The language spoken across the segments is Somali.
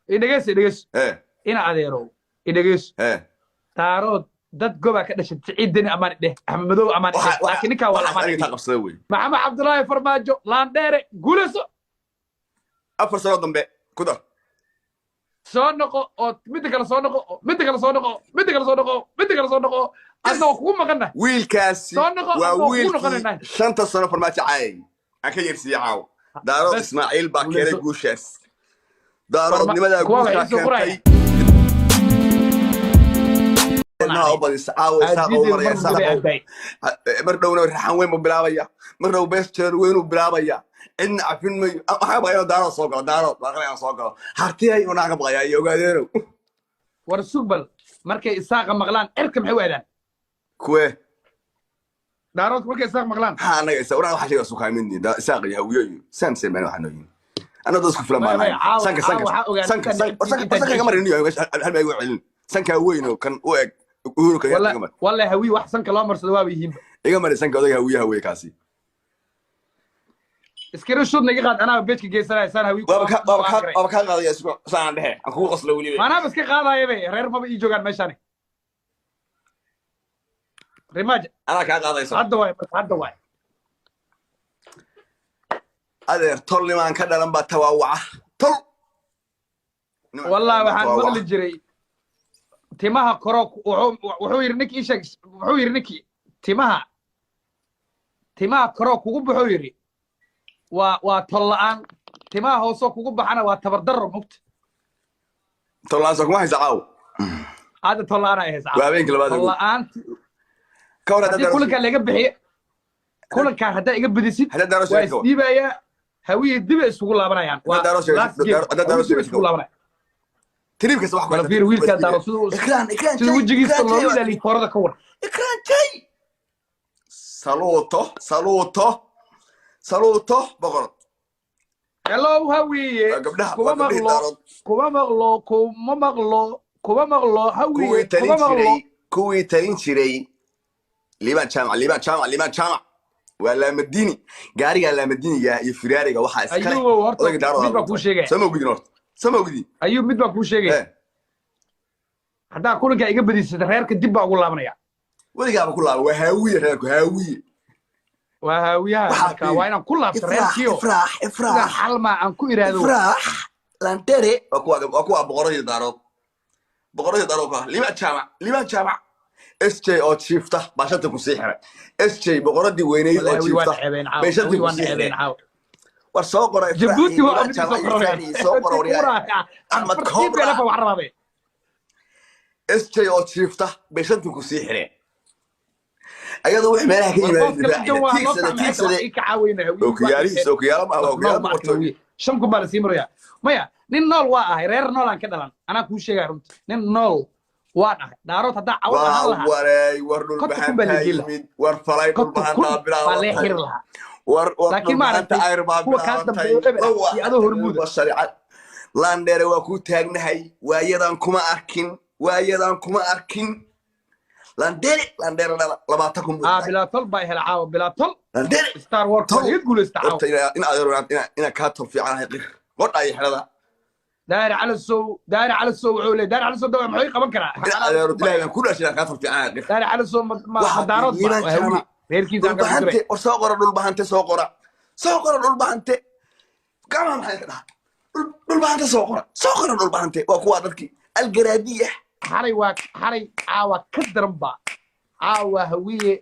Idhegeyso, idhegeyso. Ee. Ina adeerow, idhegeyso. Ee. Daarood dad gobaa ka dhashay. Siciid Deni amaan idheh, Axmed Madow amaan idheh, laakiin ninkaa waa la waxaas amaan aniga idheh. Taa qabsada wey. Maxamed Cabdullaahi Farmaajo laandheere, guulayso. 4 sano dambe ku dar. Soo noqo oo midda kale soo noqo oo midda kale soo noqo, midda kale soo noqo, midda kale soo noqo. Adna waa kugu maqanna. Wiilkaasi Soo noqo, waa adna waa kugu wiilkii noqonaynaa. 5-ta sano Farmaajo caayay aan ka yeersiiyey caaw. Daarood Bas, Ismaaciil baa keenay guulayso. guushaas. Daaroodnimadaa Kuwa guushaa waxay soo keentay. Qoraya. Ilmaha u badisa caawa Isaaq u Aadidii maraya mar Isaaq dambe aday. Mar dhowna raxan weyn buu bilaabaya, mar dhow bees jeer weynuu bilaabaya. Cidna cafin mayo. Waxaa ka baqaya inuu Daarood soo galo. Daarood baa qalay soo galo, Hartiyay unaa ka baqaya iyo Ogaadeenow. War sugbal, markay Isaaqa maqlaan cirka maxay u aadaan? Kuwe? Daaroodku markay Isaaq maqlaan. Maxaa anaga isa waraa? Waxaa sheega sukaamin Isaaq iyo Hawiyo iyo sam sam baan waxaa nooyin anna dad isku filan baan Maya, nahay. maya, caawa Sanka caawa sanka waxaa ogaanay sanka intaan sanka necebtihiin, sanka intaan sanka iga jeceshihiin. marin iyo hal ma igu celin sankaa weyn oo kan u eg Uhuru Kenyatta. Walla Iga mar. Walla Hawiye wax sanka loo marsado waaba yihiinba. Iga mari sanka odayga Hawiyaha wey kaasi. Screenshot iga qaad, anaa page-ka geysanaya saan Hawiye. Waaba ka waaba ka waaba kaa qaadaya isku saan dhexe aan kugu qoslo weliba. Maanaaba iska qaadaya be, reer maba ii joogaan meeshaani rimaaj. Anaa kaa qaadayso. Hadda waay marka, hadda waay. Adeer, tol nimaan ka dhalan baa tawaawaca. Tol nimaan ka Wallahi dhalan baa waxaan tawaawaca. Maqli jiray timaha koro. Wuxuu yidhi ninkii, ii sheeg, wuxuu yidhi ninkii timaha koro kugu baxuu yidhi waa tol la'aan, timaha hoosoo kugu baxana waa tabardarro mugta. Tol la'aan soo kuma haysa caaw? Hadda tol la'aan ay haysa. Waa habeenkii labaad. Tol Ogow. la'aanti. Ka war Haddii haddaad kulankaa laga bixiyo, kulankaa haddaa iga badisid, haddaad Daaro waa sheegto isdhiibayaa. Hawiye dib ay isugu laabanayaan. Waa Haddaad Daaro sheegto last game. haddaad Daaro Hawiye dib ay sheegto isugu laabanayaan. Tiriib kasta wax ku Bal haysa fiir wiilkaa Daaro siduu Ikraan, Ikraan sida Jay, wejigiisa Ikraan Jay looga ilaaliyo foorada ka war. Ikraan Jay, saluuto, saluuto, saluuto boqorad. Hello Hawiye. Waa gabdhaha Kuma waa gabdhihii maqlo. Daarood. Kuma maqlo, kuma maqlo, kuma maqlo Hawiye. Kuwii talin Kuma maqlo. jiray, kuwii talin jiray. Liibaan Jaamac, Liibaan Jaamac, Liibaan Jaamac waa Laamadini. Gaariga Laamadiniga iyo Firaariga waxaa iskale Ayuu horta odayga Daarood. mid baa kuu sheegaya. Sama ogidin horta, sama ogidin. Ayuu mid baa kuu sheegaya. Eh. Haddaa kulankaa iga badisad, reerka dib baa ugu laabanaya. Weligaaba ku laaba. Waa Haawiye reerku, Haawiye. Waa Haawiyaha. Waxaa Marka fiiri. waa inaan ku laabto Ifraax. reerkiio Ifraax. sidaan Ifraax. xalmaa aan ku iraahdo. Ifraax Landere waa kuwa boqoradii Daarood, boqoradii Daarood ku ah. Liibaan Jaamac, Liibaan Jaamac SJ oo jiifta baa shanta ku sii xiray. SJ boqoradii weyneyd oo Wallahi waa jiifta necebeen caawa. bay shanta Hawiye ku waa sii necebeen xireen. caawa. War soo qora Ifraax Jabuuti iyo waa Liibaan mid soo Jaamac iyo qoraya. Ifraax iyo soo qora waryaa Axmed Cobra. Wax rabaabe. SJ oo jiifta bay shanta ku sii xireen, ayadoo wixii meelaha ka yimaadeen difaacida tiigsada tiigsada Ka caaweyna Hawiye. Ookiyaalihiis, ookiyaalo ma aha, ookiyaalo boqortooy. 5,000 baa lasii maraya. Maya, nin nool waa ahay, reer nool aan ka dhalan. Anaa kuu sheegaya runta, nin nool waan ahay. Daarood haddaa cawad waa ahaan lahaa, wareey, war 50,000 baa dhulbahantaa la geeli lahaa. yimid. War falay 50,000 dhulbahantaa baa lee bilaabatay. xiri lahaa. War Laakiin dhulbahanta maaragtay, ayr baa kuwa kaa bilaabatay. dambeeyo eber iyo adoo hormuuda. Shariicad Landheere waa kuu taagnahay. Waayadan kuma arkin, waayadan kuma arkin. Landheere, Landheere dhala 20,000 buu Aa tahay. Bilaa tol baa hela caawa, bilaa tol. Landheere. Star Wars Tol. waa iga guulaysta caawa. Horta in adeero inaan kaa tol fiicanahay qir qodha iyo xerada. Daahir Calasow, Daahir Calasow wuxuu leeyahay, Daahir Calasow dawa muxuu ii qaban karaa? In adeero, Ilaahay baan ku dhashay inaan kaa tol fiicanahay qir. Daahir Calasow ma Waxaa Daarood ba Liibaan waa Hawiye. Jaamac. Reerkiisa aan ka Dhulbahante fikiray. War soo qora dhulbahante, soo qora, soo qora dhulbahante. Gacmaha maxay ka dhaha? Dhulbahante soo qora, soo qora dhulbahante. Waa kuwa dadkii algaraadiya. Xalay waa xalay, caawa ka daran ba. Caawa Hawiye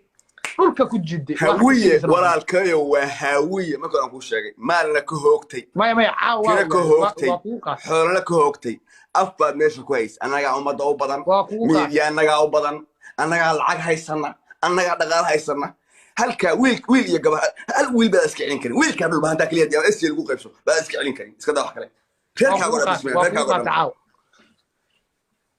dhulka ku jiday. Hawiye walaalkayo waa Hawiye. Marka aan kuu sheegay, maalna ka hoogtay, Maya, maya, caawa kina ka hoogtay, waa kugu qaatay. Xoolana ka hoogtay. Af baad meesha ku hays. Annagaa ummadda u badan. Waa kugu qaatay. Miidiya annagaa u badan, annagaa lacag haysana, annagaa dhaqaale haysana. Halkaa wiil, wiil iyo gabar, hal wiil baad iska celin karin. Wiilkaa dhulbahantaa keliya ama SJ lagu qaybso baad iska celin karin. Iska daa wax kale. Waa Reerkaaga kugu oo dhan qaatay, ismeen waa kugu reerkaaga oo qaatay dhan caawa.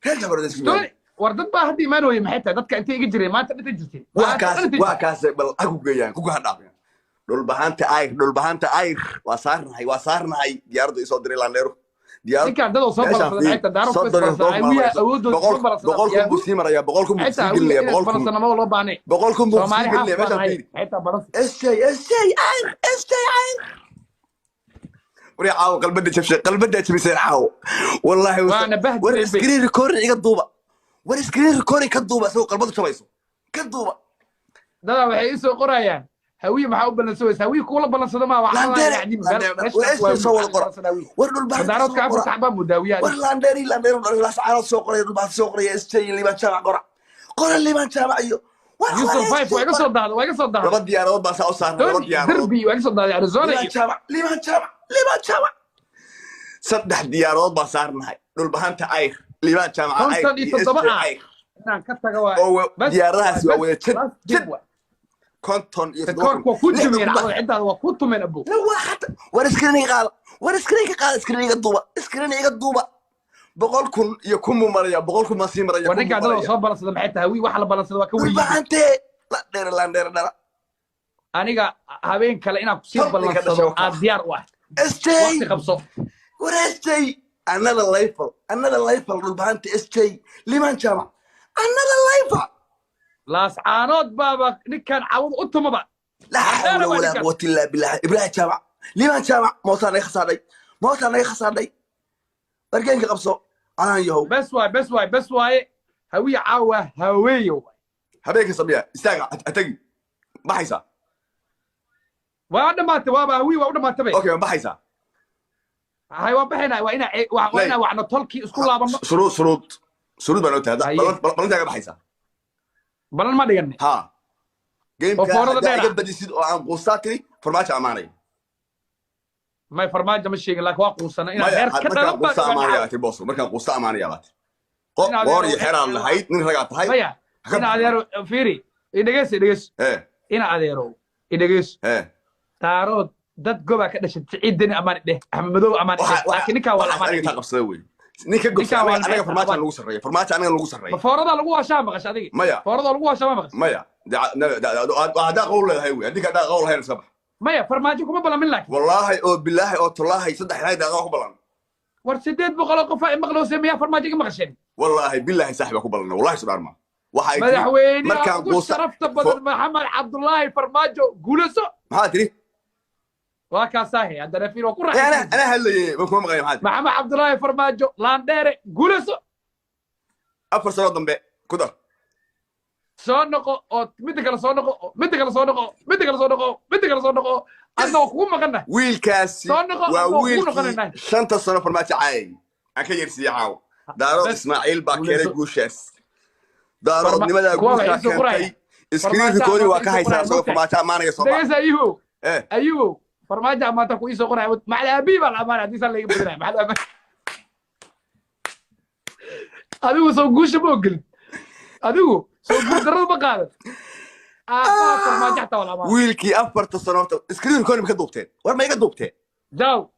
Reerkaaga oo dhan ismeen. War dad baa hadda imaan weye. Maxay tahay dadka intay iga jireen maanta dhintay jirteen? Waa Maanta kaas dhintay. Waa kaas. Bal ha ku geeyaan ku gahan dhaafiyaan dhulbahanta ayr, dhulbahanta ayr. Waa saarnahay, waa saarnahay. Diyaaraddu isoo diray Landheero diyaarad. Ninkaan dad oo soo Meeshaan balansaday maxay tahay? Daaro ku 35 isbalansaday baa Hawiyaha maraysa. awoodooda 100 soo balansaday. 100,000 buu sii marayaa, 100,000 buu Maxay sii tahay Hawiyaha gelinaya inay 100,000. isbalansanamo loo baahnay? 100,000 buu sii Soomaali xaaf gelinaya baan meeshaan ahay. fiiri. Maxay tahay balansi? SJ, SJ ayr, SJ ayr. Wari caawo qalbada jabshay, qalbada jabisay caawo wallahi. Waana bahdi War bay. Screen recording iga duuba. War screen recording ka duuba isagoo qalbadu jabayso ka duuba. Dadaa waxay ii soo qorayaan, Hawiye maxaa u ballansanaysa? Hawiye kuula ballansado maa? Landere, Landere, war SJ soo wada qora. War Dhulbahante Madaaroodka soo afar qora. sax baa mudaawiyaa. War Landeri, Landeri, Lascaanood soo qoraya, Dhulbahante soo qoraya, SJ Liibaan Jaamac qora, qora Liibaan Jaamac iyo war Yusuf war Five SJ waa iga qora. soo dahda, waa iga soo dahda. Laba diyaaradood baa saa u saarnay, laba diyaaradood. Derby waa iga soo dahday, Arizona Liibaan iyo Jaamac, Liibaan Jaamac, Liibaan Jaamac, saddex diyaaradood baa saarnahay. Dhulbahanta ayr, Liibaan Jaamac ayr 57 iyo SJ ah. ayr. Inaan ka taga waa Oo bas. Diyaaradahaasi waa wada jad Last jad game waay. 57. Rekoorka waa ku 60 jumeen kun baa cawada, ciddaada waa ku tumeen abo. La waa xata. War screen iga qaada, war screen ka qaada, screen iga duuba, screen iga duuba. 100,000 iyo kun buu maraya, 100,000 baan sii maraya, War kun ninkaa buu dada maraya. soo balansada maxay tahay? Hawiye waxa la balansada waa ka weyn. Dhulbahante la dheere, landheere dhala. Aniga habeen kale inaan kusii Tol ninka dhashay ballansado waa aad diyaar u ah. SJ. Waqti qabso. War SJ, another level, another level. Dhulbahante, SJ, Liman Jaamac, another level. Laascaanood baaba ninkan cawad u tumaba. لا حول Landheere waa ولا ninkan. قوة إلا بالله. إبراهيم جامع، ليمان جامع، mootaa naga khasaadhay, mootaa naga khasaadhay. Bargeenka qabso anaan yahow. Bes waay, bes waay, bes waaye. Hawiye caawa haweeyo waay. Habeenka sameeya istaaga ha tagi, baxaysaa. Waa dhamaatay, waaba hawiye waa u dhamaatay bay. Okay, ma baxaysaa? Hay, waa baxaynaa, waa inaa waa inaa wacno tolkii, isku laabano. Shuruud, shuruud, shuruud baa noo tahay. Haye. Ballantaa ka baxaysaa. Balan ma dhiganay. Ha. Oo Gameka foorada haddaa dheer iga ah. badisid oo aan quustaa tiri, Farmaajo amaanaya. May, Farmaajo ma sheegin, laakiin waa quusana inaan Maya reer ka markaan dhalan baan quusta amaanaya ogaanaa. baa tiri booso, markaan quusta amaanaya baa tiri. In adeero Qoor iyo xeraad lahayd, nin ragaa tahay. Maya, Ha ka ina adeero, fiiri, idhegeyso, idhegeyso. Ina adeero, idhegeyso. Daarood dad gobaa ka dhashay. Siciid Deni amaan idheh, Axmed Madow amaan idheh, laakiin ninkaa waa la Waxaas amaan aniga idheh. taa qabsada wey ninka gobsa. Ninkaa waa Anaga la Farmaajo amaan. lagu sarreeya, Farmaajo anaga lagu sarreeya. Ma fooradaa lagu waashaa maqasha adiga? Maya. Fooradaa lagu waashaa ma maqasha? Maya, haddaa qowl leedahay wey, haddii haddaa qowl lahayn iska bax. Maya, Farmaajo kuma ballamin laakiin. Wallaahi oo bilaahi oo tallaahi, saddex ilaahay daaqaa ku ballan. War 800 oo qof aa imaqlowse, miyaa Farmaajo iga maqasheen? Wallaahi bilaahi saaxib ku ballan, wallahi sudhaarma waxa ay tiri Madaxweynaha markaan ugu quusta sharafta badan Maxamed Cabdullaahi Farmaajo guulayso. Maxaa tiri? Waa kaasaahe, haddana fiir waa ku Ana raaxaysan. Anaa hadlayay, ma kuma maqlay, maxaa tiri? Maxamed Cabdullaahi Farmaajo laandheere guulayso. 4 sano dambe ku dar. Soo noqo oo midda kale soo noqo oo midda kale soo noqo, midda kale soo noqo, midda kale soo noqo, adna waa kugu maqanna. Wiilkaasi Soo noqo, waa adna waa kugu wiilkii noqonaynaa. 5-ta sano Farmaajo caayay aan ka yeersiiyey caaw. Daarood Bas, Ismaaciil baa keenay guulayso. guushaas, daaroodnimadaa Kuwa waxay guushaa soo qorayaan. keentay. Screen Farmaajo recording waa amaanta ka isoo haysaa qoraya, isagoo mogtahay. Farmaajo ammaanaya soo bax. Dhegeysa ayubow. Ayubow, Farmaajo amaanta ku iisoo qoraya, macali aabihi baa la amaanaya haddii saan laga badinaya macali aabihi. Adigu soo guusha ma ogolin, adigu soo guul darrada ma qaadan, aabbaha Farmaajo xataa waa la amaanaya. Wiilkii 4-ta sano horta screen recording ma ka duubteen? War ma iga duubteen? Jaaw.